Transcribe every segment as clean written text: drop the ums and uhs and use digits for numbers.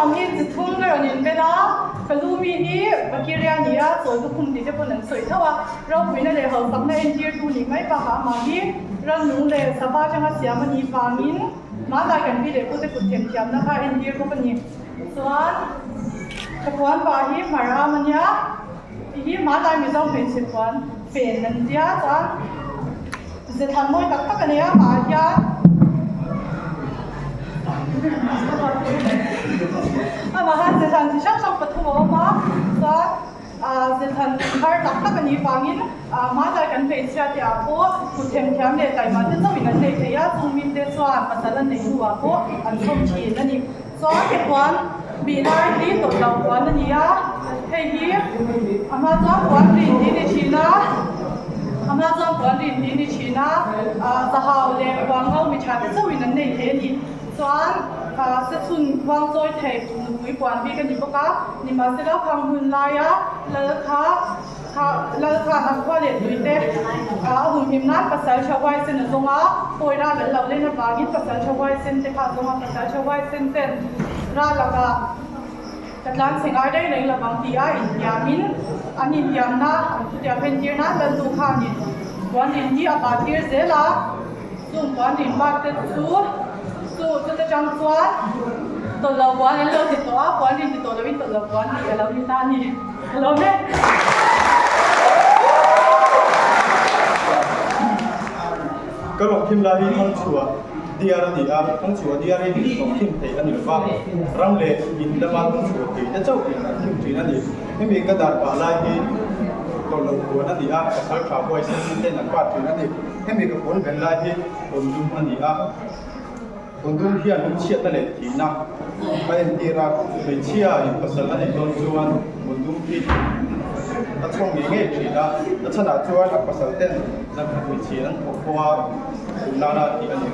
thuam hi chi thum ka rawn inbel a, ka lu mi hi Vakiria a ni a, chawi lukhum tih te pawn an sawi tho a, ropuina leh hausakna entirtu nih mai bakah amah hi rannung leh sava atanga siam a nih vangin hmanlai kan pi leh pute kut themthiamna kha a entir bawk a ni. Chuan ka puan pah hi hmar am a nia, tih hi hmanlai Mizo hmeichhe puan fen an tia chuan ze than mawi tak tak a nei a, amah hian amah hian ze than chi hrang hrang pathum a awm a, chuan ah ze than har tak tak a nih vangin ah hmanlai kan hmeichhia te ah pawh kut themthiam leh taima te chauhin an nei thei a, chung mite chuan pasal an neih hnuah pawh an chhawm thin a ni. Chuan he puan bih lai hi tawlh loh puan a ni a, hei hi a hma chuan puan rin tih a ni thin a, a hma chuan puan rin tih a ni thin a, ah zahau leh huangho mi tha te chauhin an nei thei a ni. Chuan ah sechhun khuang chawi thei nupui puan bik a ni bawk a, nimahsela khang hun laia lal kha Kha lal khan a khua leh tui te a humhim nan pasal tha huaisen a zawng a, pawi ral an lo len avangin pasal tha huaisen te kha a zawng a, pasal tha huaisen ten ral lakah ka tlan chhe ngai reng reng lovang tih a intiamin an intiamna an thutiam entir nan Lalnu khanin puan in hi a bat tir zel a, chung puan in bat te chu chu chute tang chuan tawlh lo puan an lo ti tawh a, puan in ti tawh lovin tawlh lo puan tih a lo ni ta a ni. Ka rawn thim lai hi Thangchhuah diar a ni a, Thangchhuah diar hi rawn thim theih a ni lo va, ram leh in lama Thangchhuah thei te chauh in an thim thin a ni. Hemi ka dar pah lai hi tawlh loh puan a ni a, pasal tha huaisen ten an pat thin a ni. Hemi ka puan ven lai hi rawn dum a ni a. Kundum hian lungchhiatna leh thihna a entir a, hmeichhia in pasal a neih dawn chuan kundum hi a chhawng ngei ngei thin a, a chhanah chuan a pasal ten zan khat hmeichhia an thawk pawha kum nana tih a ni.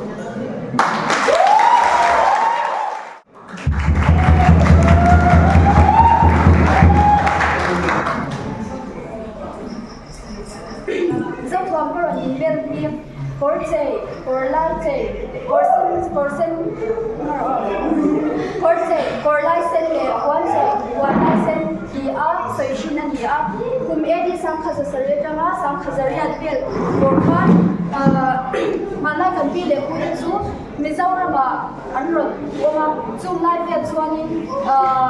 Zothuam ka rawn inbel hi kawr chei, kawr lai chei, kawr sen kawr sen kawr chei, kawr lai sen leh puan chei, puan lai sen ti a sawi thin a ni a. Kum AD sangkhaza sarih atanga sangkhazariat vel kawr khan ahh hmanlai kan pi leh pute chu Mizoramah an rawn awm a, chung lai vel chuanin ahh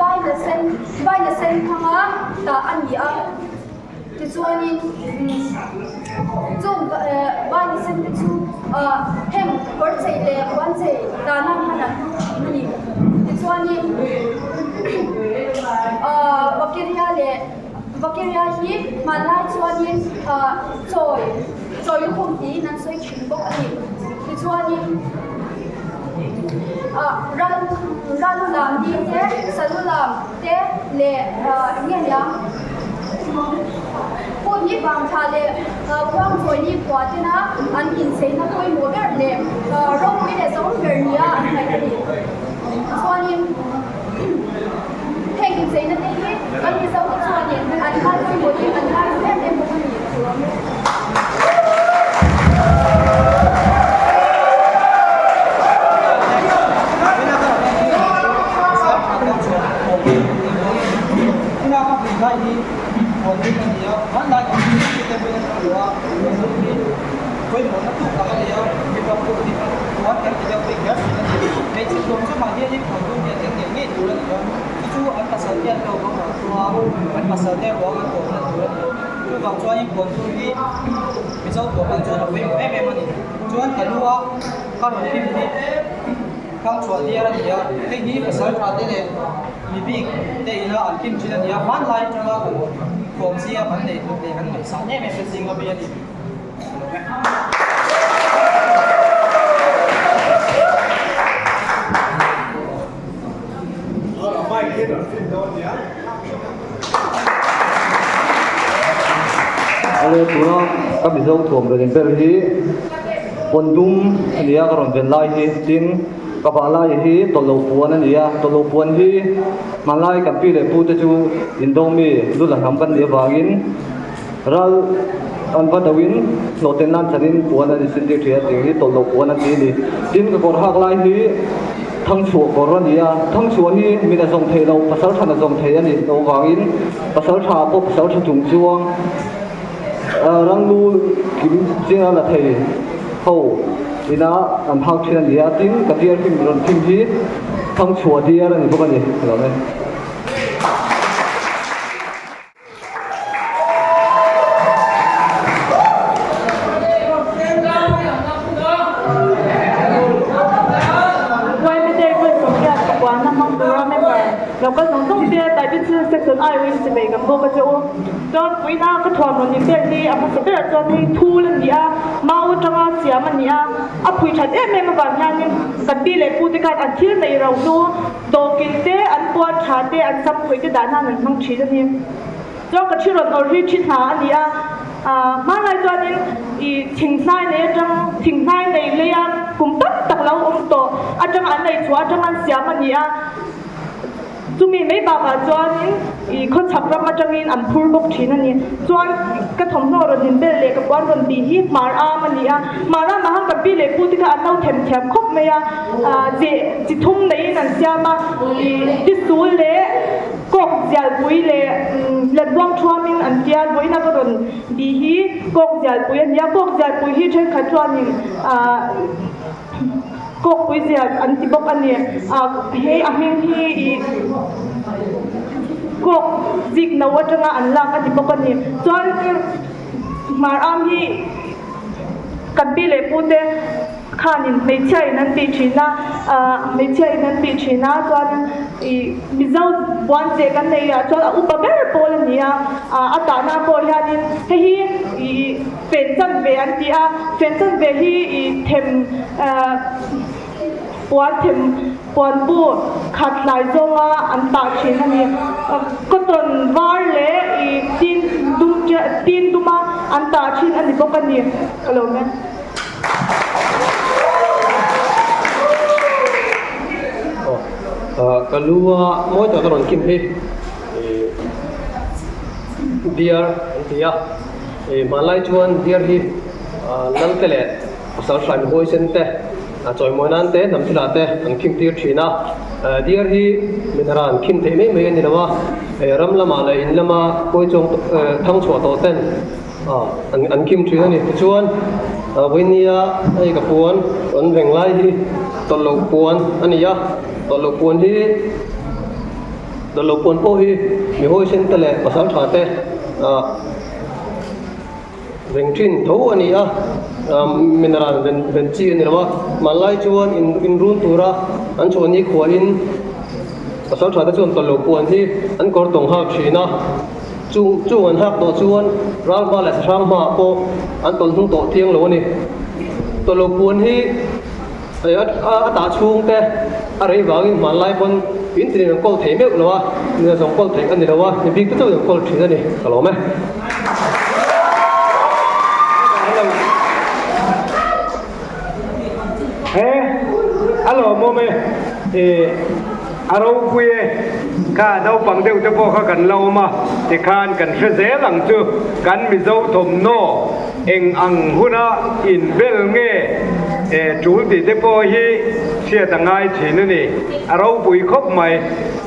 vaina sen vaina sen hmanga tah a ni a. Tichuanin chung vaina sen te chu ahh heng kawr chei leh puan chei dahna hman an hmang thin a ni. Tichuanin ahh Vakiria leh Vakiria hi hmanlai chuanin ahh chawi chawi lukhum tiin an sawi thin bawk a ni. Tichuanin ah ral ral lam ni te salu lam te leh ah eng nge niang hun hi vang thla leh khuang chawi ni khua tena an incheina pawimawh ber leh ropui leh zawng ber nia an ngaih a ni. Tichuanin heng incheina te hi kan Mizo te chuanin an ngai pawimawhin an ngai em em bawk a ni. Chuvang chuanin puantu hi Mizo tuahah chuan a pawimawh em em a ni. Chuan ka lu a ka rawn hlim hi Thangchhuah diar a ni a, hei hi pasal tha te leh mi bik te ina an hlim thin a ni a, hmanlai atanga kan thuam zinga kan neih hlut leh kan ngaihsan em em te zinga mi a ni. Ale tuna ka mizo thuam rawn inbel hi pawn dum a ni a ka rawn ven lai hi tin ka vah lai hi tawlhlo puan a ni a tawlhlo puan hi hmanlai kan pi leh pu te chu indo mi lu la hnam kan nih avangin ral an va do in hlawh ten nan thanin puan an insin tir thin a tih hi tawlhlo puan an ti a ni tin ka kawr hak lai hi. Thangchhuah kawr a ni a, Thangchhuah hi mi na zawng thei lo, pasaltha na zawng thei a nih loh vangin pasaltha pawh pasaltha chung chuang ranglu kim chinga la thei ho ina an phak thin a ni a, tin ka diar hlim rawn thim hi Thangchhuah diar a ni bawk a ni, ka lawm e. Local zawng zawng te Diabetes Section aiawhin chimei kan bawk a che u. Chuan puina ka thuam rawn inbel hi a hmasa berah chuan hei thul a ni a, mau atanga siam a ni a, a phui that em em avang hianin kan pi leh pu te khan an thil nei ro hnu Dawhkil te, an puan tha te, an sam khawih te dah nan an hmang thin a ni. Chuan ka thi rawn awrh hi thi hna a ni a, hmanlai chuanin ih thinghnai nei atang thinghnai nei leia kum tam tak lo awm tawh atanga an nei chhuah atanga an siam a ni a. Chumi mai bakah chuanin ih khawchhak ram atangin an phur bawk thin a ni. Chuan ka thawmhnaw rawn inbel leh ka puan rawn tih hi hmar am a ni a, hmar amah khan ka pi leh pu te kha an lo them thiam khawp mai a, chi chi thum neiin an siam a, ih tisul leh kawk zialpui leh letbuang thuamin an tia, vawiina ka rawn tih hi kawk zialpui a ni a, kawk zialpui hi thenkhat chuanin ah kawkpui zial an ti bawk a ni, ah hei a hming hi ih kawk zik no atanga an lak a ni bawk a ni, chuan hmar am hi kan pi leh pu te khanin hmeichhia in an tih thin a, ah hmeichhia in an tih thin a chuan ih mizo puan cheh kan neih ah chuan a upa ber pawl a ni a, ah a tahna pawh hianin hei hi ih. Fen chanve an ti a, fen chanve hi i them puan them puan bu khat hlai zawnga an tah thin a ni. Cotton var leh i tin dum tin duma an tah thin a ni bawk a ni. Ka lo men. Ka lu a mawi tak a rawn kim hi diar an ti a. Hmanlai chuan diar hi lal te leh pasal hrai mihawi sen te chawimawi nan te hnam thilah te an khim tir thin a. Diar hi minara an khim theih mai mai a ni lo a, ram lamah leh in lama kawi chuang thang chhuah tawh ten an khim thin a ni. Tichuan vawinia hei ka puan an veng lai hi tawlh loh puan a ni a, tawlh loh puan hi tawlh loh puan pawh hi mihawi sen te leh pasal tha te Veng thin tho a ni a, mineral ven chi a ni lo a, hmanlai chuan inrun tura an chhuah ni khuahin pasal tha te chuan tawlh lo puan hi an kawr tawng hak thin a, chung chung an hak tawh chuan ral hma leh sahrang hmaah pawh an tawlh hnung tawh thiang lo a ni. Tawlh lo puan hi A tah chhung te a rei vangin hmanlai pawn in tinin an kawl thei meuh lo a, nuna zawng kawl theih a ni lo a, mi bik te chauhin an kawl thin a ni, ka lawm e. He a lawmawm e, i a ropui e, kha naupang deuh te pawh kha kan la awm a, tikhan kan hre zel ang chu, kan Mizo thawmhnaw Eng ang huna inbel nge tul tih te pawh hi hriat a ngai thin a ni. A ropui khawp mai.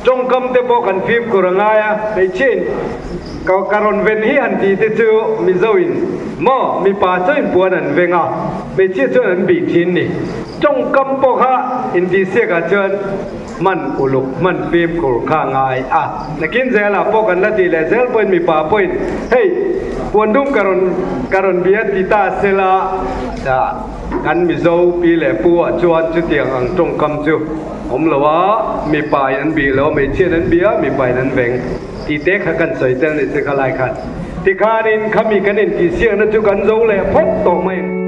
Tawngkam te pawh kan fimkhur a ngai a, hmeichhiain ka rawn ven hi han tih te chu Mizoin maw mipa chuan puan an veng a, hmeichhia chuan an bih thin ni. Tawngkam pawh kha intihsiakah chuan hman uluk hman fimkhur kha a ngai a. Nakin zelah pawh kan la tih leh zel pawhin mipa pawhin hei puan dum ka rawn ka rawn bia ti ta sela kan Mizo pi leh pu ah chuan chutiang ang tawngkam chu awm lo a, mipa in an bih lo a, hmeichhia in an bia a, mipa in an veng tih te kha kan sawi tel ni che kha lai khan. Tikhanin khami kan intihsiakna chu kan zo leh phawt tawh mai ang.